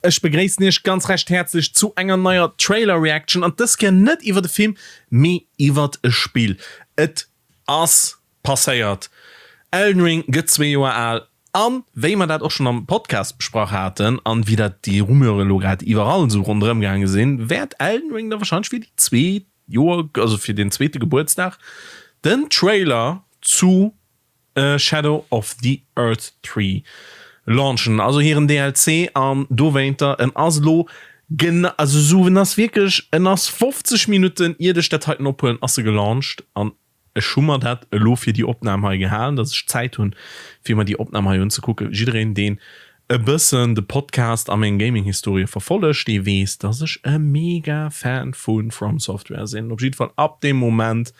Ech begréissen iech ganz recht häerzlech zu enger neier Trailer Reaction an dës Kéier net iwwert e Film, mee iwwert e Spill. Et ass passéiert, Elden Ring gëtt zwee Joer al an wéi mer dat och schonn am Podcast besprach haten an wéi dat déi Rumeure elo grad iwwerall esou ronderëm gaange sinn, wäert Elden Ring da wahrscheinlech fir déi zweet Joer, also fir den zweete Gebuertsdag den Trailer zu Shadow of the Erdtree launchen, also hiren DLC, an dowéinter, en ass elo gena, also sou, en ass wierklech, en ass 50 Minutten iert ech dat heiten ophuelen, ass e gelauncht, an ech hu mer dat elo fir déi Opnam hei gehalen, dass ech Zäit hunn, fir mer déi Opnam hei unzekucken. Jiddereen, deen e bëssen de Podcast a meng Gaming-Historie verfollegt, dee weess, dass ech e mega Fan vu From Software sinn. Op jidde Fall ab deem Moment,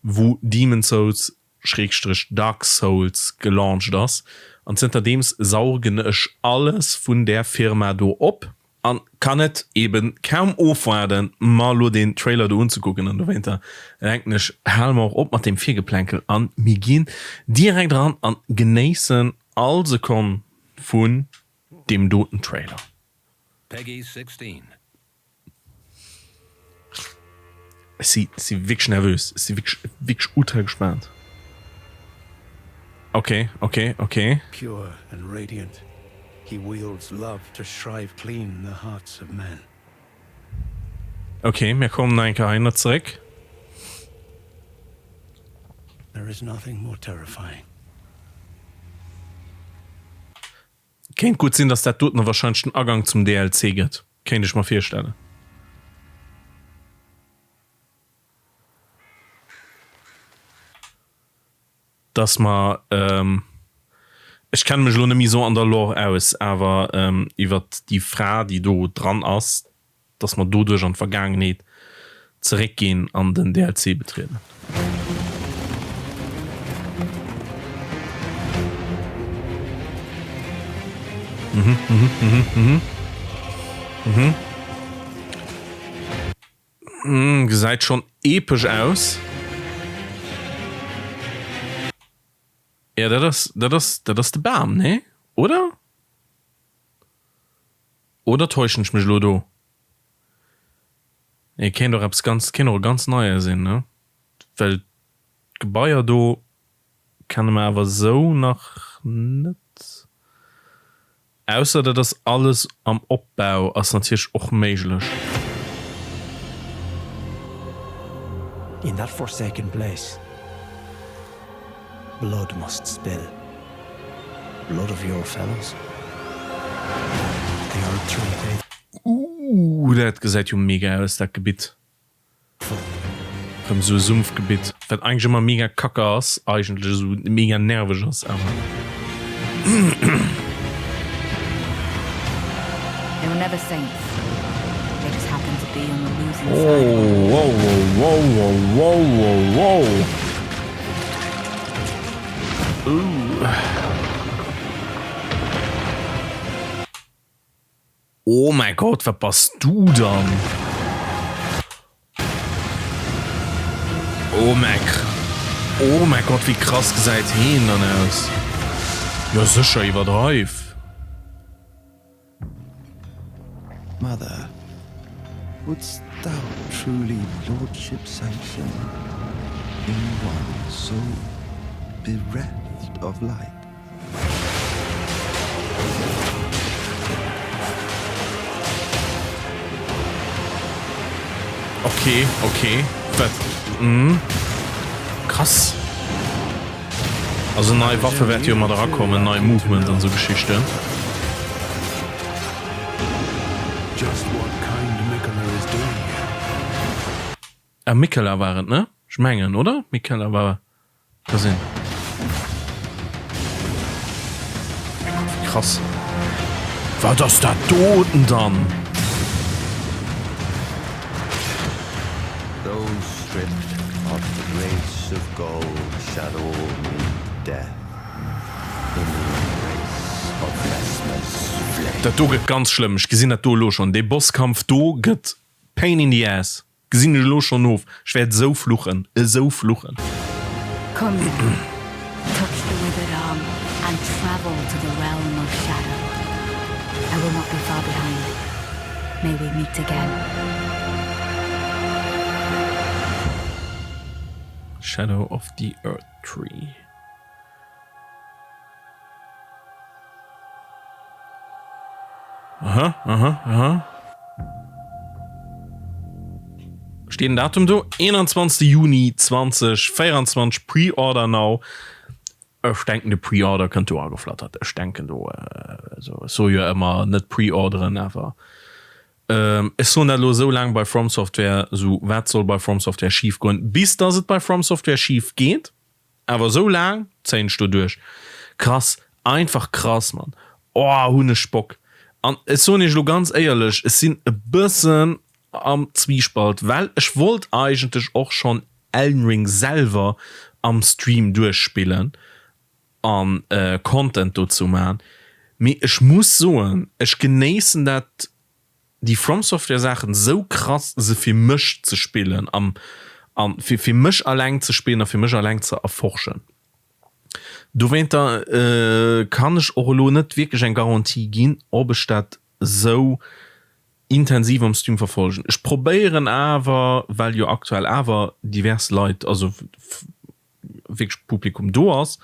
wou Demon's Souls Schrägstrich Dark Souls gelauncht ass an zënterdeems saugen ech alles vun där Firma do op an kann et eben kaum ofwaarden mer lo deen Trailer do unzekucken an dowéinter denken ech hale mer och op mat deem Virgeplänkel an mir ginn direkt eran an genéissen all Sekonn vun deem doten Trailer. Peggy 16. Ech si si wierklech nervös. Ech si wierklech wierklech ultra gespaant. Ok, ok, ok. Pure and radiant, he wields love to shrive clean the hearts of men. Ok, mir kommen nach eng Kéier heihinner zeréck. There is nothing more terrifying. Kéint gutt sinn, dass dat doten wahrscheinlech den Agang zum DLC gëtt. Kéint ech mer virstellen. Dass mer, ech kenne mech elo net méi esou an der Lore aus, awer iwwert déi Fra, déi do dran ass, dass mer doduerch an d'Vergaangenheet zeréckginn an den DLC betrieden. Mhm, mhm, mhm, mhm. Mhm. Mm, gesäit schonn epesch aus. Ja, dat ass, dat ass, dat ass de Bam, nee? Oder? Oder täuschen ech mech elo do? Nee, kéint och eppes ganz, kéint och e ganz neie sinn, ne? Well d'Gebaier do kenne mer awer esou nach net. Ausser dat ass alles am Opbau, ass natierlech och méiglech. In that forsaken place, blood must spill. Blood of your fellows. The Erdtree faithful. Ooh, dat gesäit jo mega aus, dat Gebitt. Rëm sou e Sumpfgebitt, wat eigentlech ëmmer mega kacke ass, eigentlech esou mega nerveg ass, awer. They were never saints. They just happened to be on the losing Oh, side of a wow, wow, wow, wow, wow, wow. Oh mäi Gott, wat bass du dann? Oh mäi Oh mäi Gott, wéi krass gesäit heen dann aus? Jo sécher, iwwerdreiw. Mother, wouldst thou truly lordship sanction in one so bereft of light? Okay, okay, wat? Hm, krass. Also nei Waffe wäerte jo mat erakommen, nei Movement an esou Geschichten. Just what kind Miquella is doing here. Ah, Miquella war et, ne? Ech mengen, oder? Miquella war ka sinn. Mein Gott, wéi krass. Wat ass dat doten dann? Those stripped of the grace of gold shall all meet death in the embrace of Messmer's flame. Dat do gëtt ganz schlëmm, ech gesinn dat do elo schonn. Dee Bosskampf do gëtt pain in the ass. Gesinn ech elo schonn of. Ech wäert esou fluchen, esou fluchen. Come then, touch the withered arm and travel to the realm of shadow. will not be far behind. May we meet again. Shadow of the Erdtree. Aha, aha, aha. Steet en Datum do? 21. Juni 2024, Pre-Order now. Ech denken de Pre-Order kënnt do ageflattert. Ech denken do, also ech soe jo ëmmer net pre-orderen, awer ech soen dat elo esou laang bei From Software, esou wat soll bei From Software schif goen, bis dass et bei From Software schif geet. Awer esou laang zéien ech do duerch. Krass, einfach krass Mann. Oh hunn ech Bock. An ech soen iech elo ganz éierlech, ech sinn e bëssen am Zwiespalt, well ech wollt eigentlech och schonn Elden Ring selwer am Stream duerchspillen an Content dozou man, mee ech muss soen, ech genéissen dat déi From Software Saachen sou krass se fir mech ze spillen am an fir fir mech alleng ze spillen a fir mech alleng ze erforschen. Dowéinter kann ech och elo net wierklech eng Garantie ginn ob ech dat sou intensiv am Stream verfollegen. Ech probéieren awer, well jo aktuell awer divers Leit, also wierklech Publikum do ass,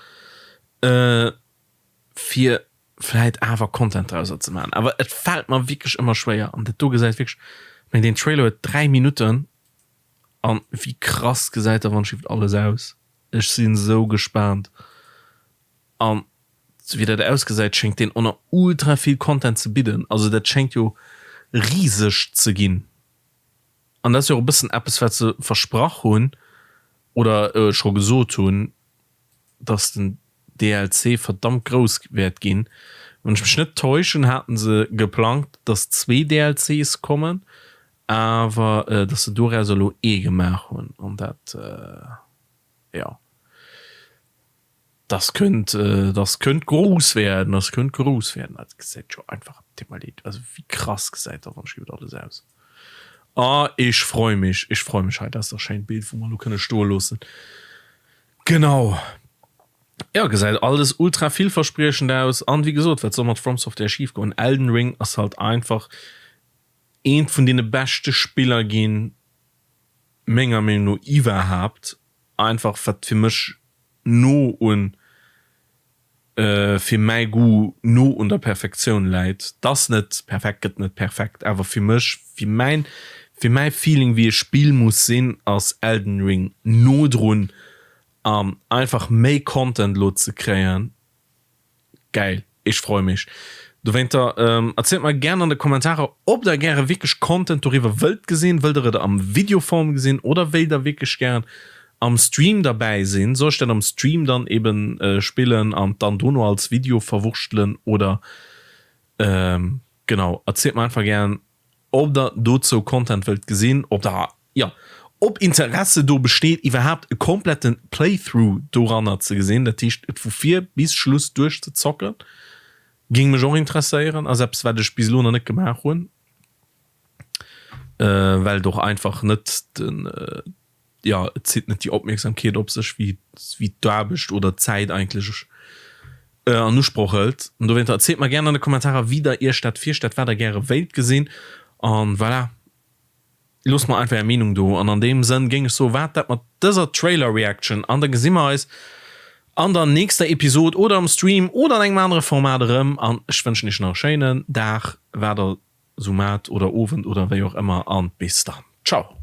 fir vläit awer Content drauser ze maachen, awer et fält mer wierklech ëmmer schwéier an dat do gesäit wierklech, ech mengen deen Trailer huet 3 Minutten an wéi krass gesäit da wann-schift alles aus, ech sinn esou gespaant an sou wéi dat ausgesäit schéngt deen och nach ultra vill Content ze bidden, also dat schéngt jo riseg ze ginn an dat ass jo och e bëssen eppes wat se versprach hunn oder scho gesot hunn. dass den DLC verdammt grouss wäert ginn. Wann ech mech net täuschen haten se geplangt dass zwee DLCs kommen, awer dass se dorauser elo ee gemaach hunn an dat jo das könnt das könnt groß werden, das könnt groß werden. Dat gesäit jo einfach deet mer leed, also wéi krass gesäit dat wann ech alles aus. Ah ech freu mech, ech freu mech hei, dat ass dach schéint Bild wou mer elo kënne stoe loossen. Genau. Jo, gesäit alles ultra villverspriechend aus. An wéi gesot, wat soll mat From Software schif goen? Elden Ring ass halt einfach eent vun deene beschte Spiller ginn, menger Meenung no iwwerhaapt. Einfach wat fir mech no un fir mäi Goût no un der Perfektioun läit. T'ass net perfekt, gëtt net perfekt, awer fir mech, fir mäin, fir mäi Feeling wéi e Spill muss sinn, ass Elden Ring no drun an einfach méi Content elo ze kréien, gäil, ech freu mech. Dowéinter erzielt mer gären an de Kommentarer ob der gäre wierklech Content doriwwer wëllt gesinn, wëllt der et am Videoform gesinn oder wéilt der wierklech gären am Stream derbäi sinn? Soll ech dat am Stream dann eben spillen an dann dono als Video verwurschtelen oder genau erzielt mer einfach gären ob der dozou Content wëllt gesinn, ob der jo ob Interesse do besteet iwwerhaapt e kompletten Playthrough doranner ze gesinn, dat heescht et vu vir bis Schluss duerchzezocken, géing mech och interesséieren, ass eppes wat ech bis elo nach net gemaach hunn, well et och einfach net den jo, et zitt net déi Opmierksamkeet op sech, wéi wéi d'Aarbecht oder d'Zäit eigentlech an Usproch hëlt. An dowéinter erzielt mer gären an de Kommentarer, wéi der iech dat virstellt, wat der gäre wéilt gesinn. An voilà, loosst mer einfach är Meenung do. An an deem Sënn géing ech soen, war dat mat dëser Trailer-Reaction. An da gesi mer eis an der nächster Episod oder am Stream oder an engem anere Format erëm. An ech wënschen iech nach e schéinen Dag, wat der sou maacht, oder Owend oder wéi och ëmmer. An bis dann. Ciao.